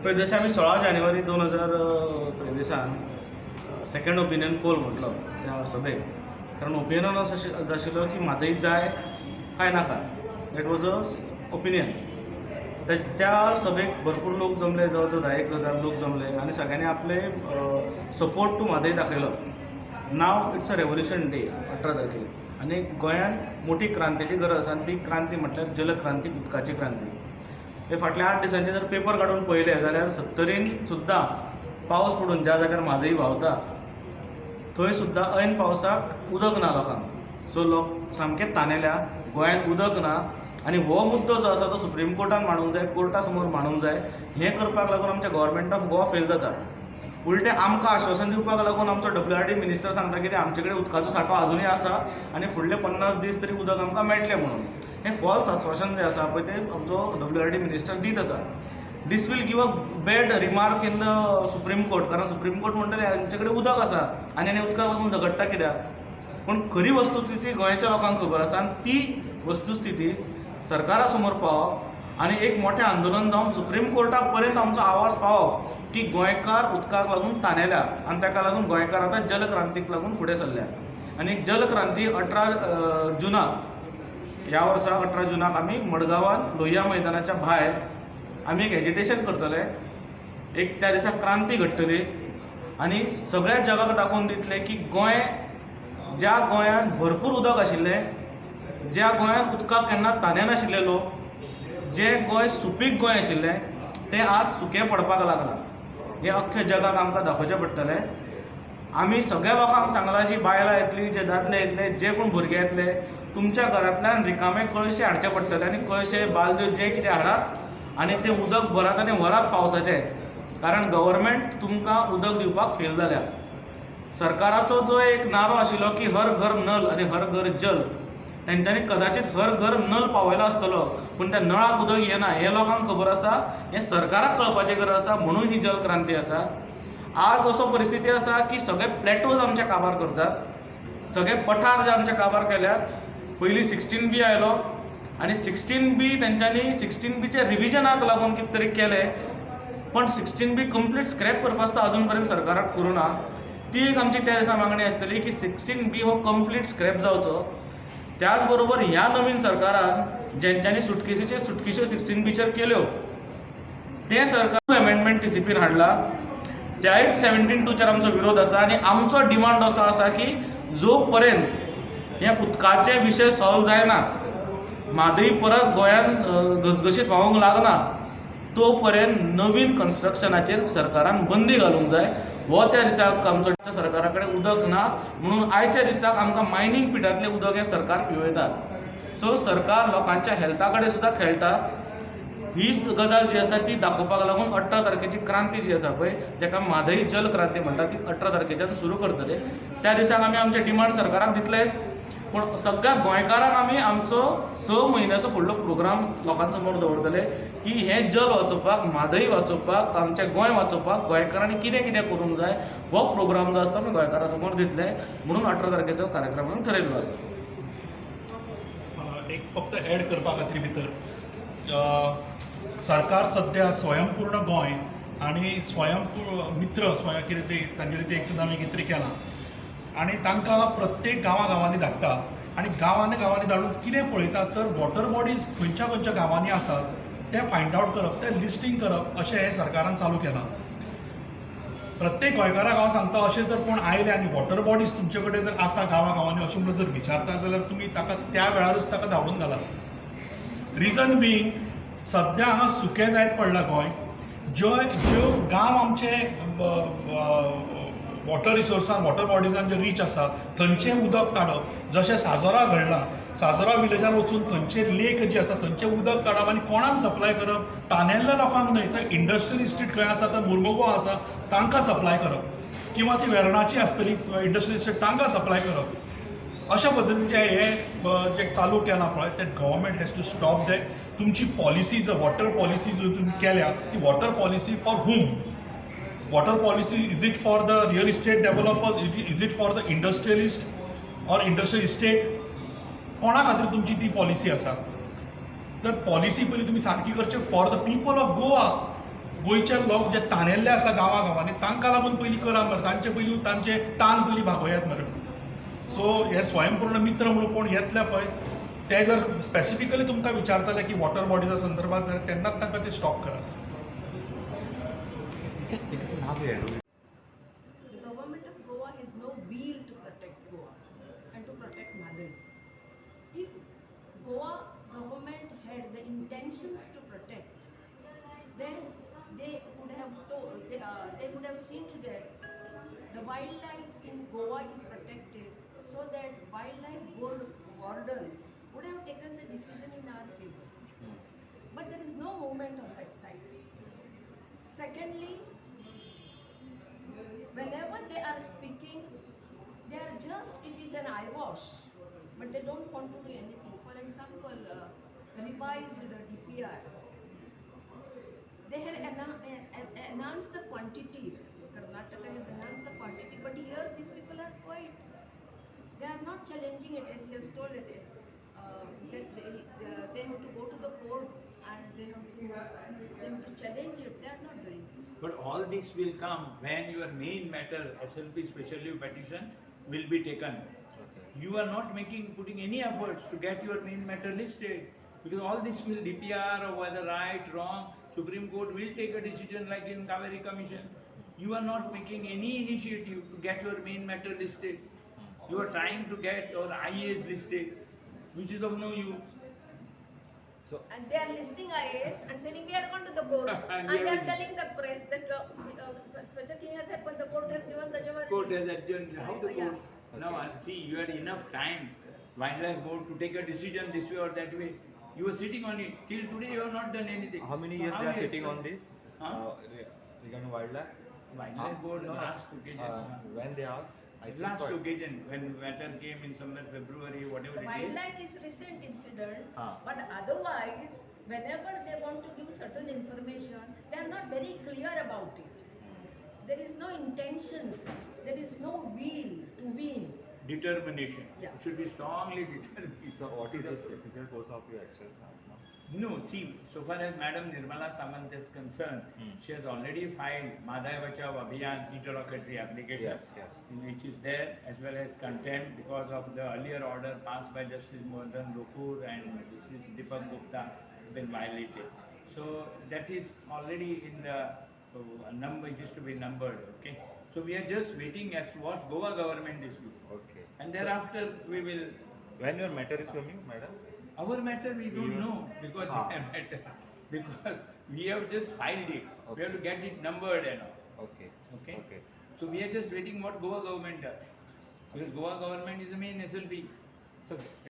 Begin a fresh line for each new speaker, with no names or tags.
पळय, जशें आमी 16 जानेवारी 2023 दिसान सेकंड ओपिनियन पोल म्हटलो त्या सभेक, कारण ओपिनियन असो आशिल्लो की म्हादय जाय काय नाका. That was a opinion. त्या सभेक भरपूर लोक जमले, जवळ जवळ 10,000 लोक जमले आनी सगळ्यांनी आपले सपोर्ट टू म्हादय दाखयलो. Now it's a revolution day 18 तारखेर आनी गोंयांत मोठी क्रांतीची गरज आसा आनी ती क्रांती म्हटल्यार जलक्रांती, उदकाची क्रांती. हे फाटल्या 8 दिसांचे जर पेपर काडून पळयले जाल्यार सत्तरीन सुद्दां पावस पडून, ज्या जाग्यार म्हादय व्हांवता थंय सुद्दां ऐन पावसाक उदक ना लोकांक. सो लोक सामके तानेल्या, गोंयांत उदक ना आनी हो मुद्दो जो आसा तो सुप्रीम कोर्टान मांडूंक जाय, कोर्टा समोर मांडूंक जाय. हें करपाक लागून आमचें गव्हर्मेंट ऑफ गोवा फेल जाता. उलटें आमकां आश्वासन दिवपाक लागून आमचो डब्ल्यू आर डी मिनिस्टर सांगता कितें, आमचे कडेन उदकाचो सांठो आजुनूय आसा आनी फुडले 50 दीस तरी उदक आमकां मेळटलें म्हणून. हें फॉल्स आश्वासन जें आसा पळय, तें आमचो डब्ल्यू आर डी मिनिस्टर दीत आसा. This will give a bad remark in the Supreme Court, कारण सुप्रीम कोर्ट म्हणटले, हांचे कडेन उदक आसा आनी आनी उदकाक लागून झगडटा कित्याक? पूण खरी वस्तुस्थिती गोंयच्या लोकांक खबर आसा आनी ती वस्तुस्थिती सरकारा समोर पावप आनी एक मोठें आंदोलन जावन सुप्रीम कोर्टा पर्यंत आमचो आवाज पावप की गोंयकार उदकाक लागून तानेल्या आनी ताका लागून गोंयकार आतां जलक्रांतीक लागून फुडें सरल्या. आनी जलक्रांती 18 जुनाक, ह्या वर्सा 18 जुनाक आमी मडगांवान लोहिया मैदानाच्या भायर आमी एक एजिटेशन करतले. एक त्या दिसा क्रांती घडटली आनी सगळ्या जगाक दाखोवन दितले की गोंय, ज्या गोंयांत भरपूर उदक आशिल्लें, ज्या गोंयांत उदकाक केन्ना ताने नाशिल्ले लोक, जें गोंय सुपीक गोंय आशिल्लें, तें आज सुकें पडपाक लागलां, हें अख्ख्या जगाक आमकां दाखोवचें पडटलें. आमी सगळ्या लोकांक सांगलां, जी बायलां येतली, जे दादले येतले, जे कोण भुरगे येतले, तुमच्या घरांतल्यान रिकामे कळशे हाडचे पडटले आनी कळशे, बालद्यो जे कितें हाडात आनी तें उदक भरात आनी व्हरात पावसाचें, कारण गव्हर्मेंट तुमकां उदक दिवपाक फेल जाल्या. सरकाराचो जो एक नारो आशिल्लो की हर घर नल आनी हर घर जल, तेंच्यांनी कदाचित हर घर नल पावयलो आसतलो, पूण त्या नळाक उदक येना हें लोकांक खबर आसा. हें सरकाराक कळपाची गरज आसा, म्हणून ही जलक्रांती आसा. आज असो परिस्थिती आसा की सगळे प्लॅटोज आमचे काबार करतात, सगळे पठार जे आमचे काबार केल्यात. पयलीं 16B आयलो आनी 16B तेंच्यांनी 16Bच्या रिविजनाक लागून कितें तरी केलें, पण 16B complete scrap करपाचो अजून पर्यंत सरकाराक करूं ना. ती एक आमची त्या दिसा मागणी आसतली की 16B हो कंप्लीट स्क्रॅप जावचो. त्याच बरोबर ह्या नवीन सरकारान जेंच्यांनी सुटकेसीचे सुटकेश्यो 16Bचेर केल्यो, तें सरकार अमेंडमेंट टीसीपीन हाडला, त्याय 17(2)चेर आमचो विरोध आसा. आनी आमचो डिमांड असो आसा की जो पर्यंत हे उदकाचे विशय सॉल्व जायना, म्हादय परत गोंयांत घसघशीत व्हांवूंक लागना, तो पर्यंत नवीन कन्स्ट्रक्शनाचेर सरकारान बंदी घालूंक जाय. हो त्या दिसाक आमचो सरकारा कडेन उदक ना म्हणून आयच्या दिसाक आमकां मायनींग पिटांतलें उदक हें सरकार पिवयतात. सो सरकार लोकांच्या हेल्था कडेन सुद्दां खेळटा. ही गजाल जी आसा ती दाखोवपाक लागून 18 तारखेची क्रांती जी आसा पळय, जाका म्हादय जल क्रांती म्हणटा, ती 18 तारखेच्यान सुरू करतले. त्या दिसाक आमी आमचे डिमांड सरकाराक दितलेच, पूण सगळ्या गोंयकारांक आमी आमचो 6 म्हयन्याचो फुडलो प्रोग्राम लोकां समोर दवरतले की हें जल वाचोवपाक, म्हादय वाचोवपाक, आमचें गोंय वाचोवपाक गोंयकारांनी कितें कितें करूंक जाय, हो प्रोग्राम जो आसता आमी गोंयकारां समोर दितले. म्हणून 18 तारखेचो कार्यक्रम आमी ठरयल्लो आसा.
एक फक्त ॲड करपा खातीर भितर, सरकार सद्या स्वयंपूर्ण गोंय आनी स्वयंपूर्ण मित्र स्वयं कितें ते तांगेलें तें एक नवें कितें तरी केलां आनी तांकां प्रत्येक गांवा गांवांनी धाडटा आनी गांवांनी गांवांनी धाडून कितें पळयतात तर वॉटर बॉडीज खंयच्या खंयच्या गांवांनी आसात तें फायंड आवट करप, तें लिस्टींग करप, अशें हें सरकारान चालू केलां. प्रत्येक गोंयकाराक हांव सांगता, अशें जर कोण आयले आनी वॉटर बॉडीज तुमचे कडेन जर आसा गांवा गांवांनी अशें म्हणून जर विचारता जाल्यार तुमी ताका त्या वेळारूच ताका धाडून घालात. रिजन बीइंग, सद्या हांगा सुकें जायत पडलां गोंय. ज्यो ज्यो गांव आमचे वॉटर रिसोर्सान, वॉटर बॉडिजान जे रीच आसा, थंयचें उदक काडप, जशें साजोरा घडलां, साजोरा विलेजान वचून थंयचे लेक जे आसा थंयचें उदक काडप आनी कोणाक सप्लाय करप? तानेल्ल्या लोकांक न्हय, तर इंडस्ट्रियल इस्टेट खंय आसा तर मुरमुगांव आसा, तांकां सप्लाय करप, किंवा ती वेर्णाची आसतली इंडस्ट्रियल इस्टेट, तांकां सप्लाय करप. अशा पद्दतीचें हें जें चालू केलां पळय, तें government has to stop that. तुमची पॉलिसी जर, वॉटर पॉलिसी जर तुमी केल्या, ती water policy for whom? Water policy, is it for the real estate developers? Is it for the industrialist or industrial estate? कोणा खातीर तुमची ती पॉलिसी आसा? तर पॉलिसी पयलीं तुमी सारकी करची for the people of Goa. गोंयचे लोक जे ताणेल्ले आसा गांवा गांवांनी तांकां लागून पयलीं करा मरे, तांचे पयलीं तांचे तान पयलीं भागोयात मरे. सो हे स्वयंपूर्ण मित्र म्हणून कोण येतले पळय ते जर स्पेसिफिकली तुमकां विचारतले की वॉटर बॉडीजा संदर्भात जाल्यार तेन्नाच तांकां ते स्टॉप करात.
The government of Goa has no will to protect Goa and to protect Mhadei. If Goa government had the intentions to protect, then they would have they would have seen to that the wildlife in Goa is protected, so that wildlife board warden would have taken the decision in our favor. But there is no movement on that side. Secondly, whenever they are speaking, they are just, it is an eyewash, but they don't want to do anything. For example, revised DPR. They had announced the quantity. Karnataka has announced the quantity, but here these people are quiet. They are not challenging it, as he has told that they have to go to the court and they have to challenge it. They are not doing it.
But all this will come when your main matter, SLP special leave petition, will be taken. You are not making, putting any efforts to get your main matter listed, because all this will DPR or whether right, wrong, Supreme Court will take a decision like in Kaveri Commission. You are not making any initiative to get your main matter listed. You are trying to get your IAS listed, which is of no use.
And they are listing IAS and saying we are gone to the court.
And
And
we
they are
are-
telling the press that such a thing has happened, the court has given such a verdict.
Court has adjourned. How the
Yeah.
court? Now, and see, you had enough time, wildlife board, to take a decision this way or that way. You were sitting on it. Till today, you have not done anything.
How many
So
years
how
they are
you
sitting on
expect-
this?
Huh?
Regarding wildlife?
Wildlife board,
No, no.
last occasion.
When they asked? I think
Last
quite-
occasion, when matter came in somewhere February, whatever
The
it is.
wildlife is recent incident,
Ah.
but otherwise, whenever they want to give certain information, they are not very clear about it. There is no intentions, there is no will to win.
Determination.
Yeah.
It should be strongly determined.
So what is the future course of your actions now?
No, see, so far as Madam Nirmala Samant is concerned, she has already filed Madhai Bachao Abhiyan interlocutory application,
Yes, yes.
which is there, as well as contempt because of the earlier order passed by Justice Mohan Lokur and Justice Deepak Gupta been violated. So that is already in the number, it is to be numbered, okay? So we are just waiting as what Goa government is doing.
Okay.
And thereafter we will.
When your matter is coming, madam?
Our matter we don't know because
Ah.
their matter, because we have just filed it. We have to get it numbered and all.
Okay.
Okay.
Okay.
So we are just waiting what Goa government does, because Goa government is the main SLP. So